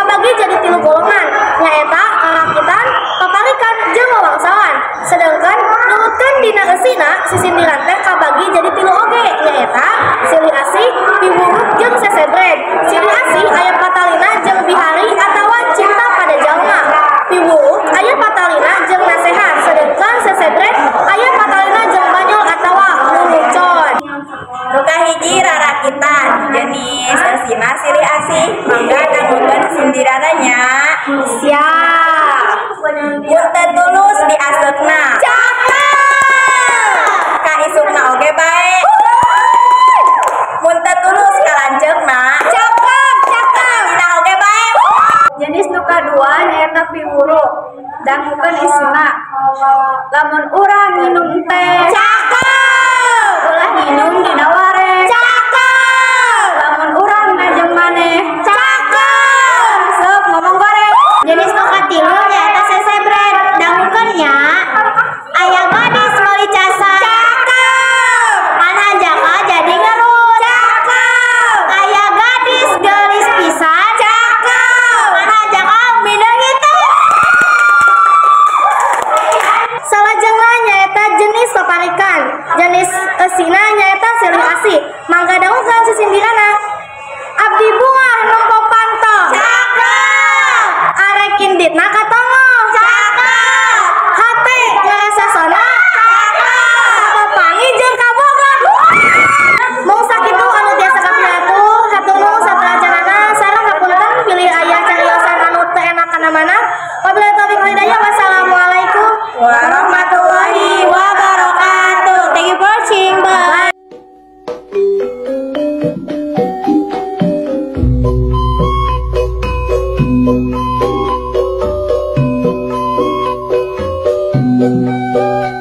kabagi jadi 3 golongan, nyaeta rarakitan, paparikan, jeung wawangsalan. Sedangkan nurutkeun dina eusina sisindiran teh kabagi jadi 3 oge, nyaeta silih asih, piwuruk jeung sesebred. Silih asih aya patalina jeung bihari atawa cinta pada jalma. Piwuruk aya patalina jeung nasehat, sedangkan sesebred aya patalina jeung banyol atawa lulucon. Nu kahiji rarakitan, jenis eusina silih asih, mangga dangukeun sindirana nya. Siap. Mun teu tulus diaseukna. Cakep. Ka isukna oge bae. Mun teu tulus ka lanceukna. Cakep, cakep. Dina oge bae. Jenis nu kadua nyaeta piwuruk, dangukeun isina. Lamun urang nginum teh, Cakep. ulah nginum dina wareg. Cakep. Lamun urang ngajeng maneh, Cakep. resep ngomong goreng. Jenis nu katilu nyaeta sesebred, dangukeun nya. Aya gadis meuli casa. Cakep. Ngan hanjakal jadi ngerut. Cakep. Aya gadis geulis pisan. Cakep. Ngan hanjakal mineung. Salajengna nyaeta jenis paparikan. Jenis eusina nyaeta silih asih. Mangga dangukeun sisindirana. Abdi bungah nempo panto. Cakep. Arek inditna ka tongoh. Cakep. Hate ngarasa sona. Cakep. Papanggih jeung kabogoh. Mung sakitu anu tiasa kapihatur, hatur nuhun sateuacanana sareng hapunten bilih aya cariosan anu teu enak kana mana. Wabillahi taufiq wal hidayah. Wassalamualaikum warahmatullahi wabarakatuh. Thank you for watching. Bye. Thank you.